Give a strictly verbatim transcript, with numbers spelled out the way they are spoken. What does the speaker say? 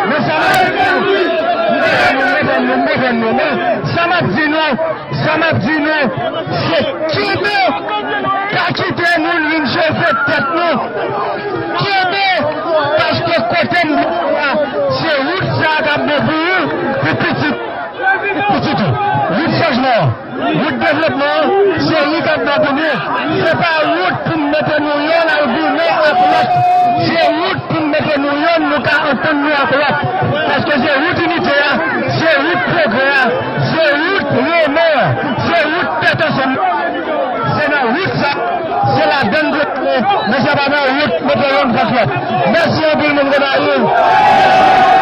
Men sa m ap di nou, men sa m ap di nou, men sa m ap di nou, se kenbe, pa kite moun vin cheve tèt nou. Kenbe, paske kote m vin la, se wout sa a k ap bon pou ou, pou pitit, pitit ou. Wout chanjman an. Wout devlopman an, se li k ap bon pou nou. Se pa wout pou n mete nou yonn al goumen ak lòt. Se wout pou n mete nou yonn, nou ka antann nou ak lòt. Paske se wout inite a, se wout pwogrè a, se wout renmen an, se wout tèt ansanm. Se nan wout sa, se ladann dwe ale, men se pa nan wout mete yonn kont lòt. Mèsi anpil, moun Gonayiv.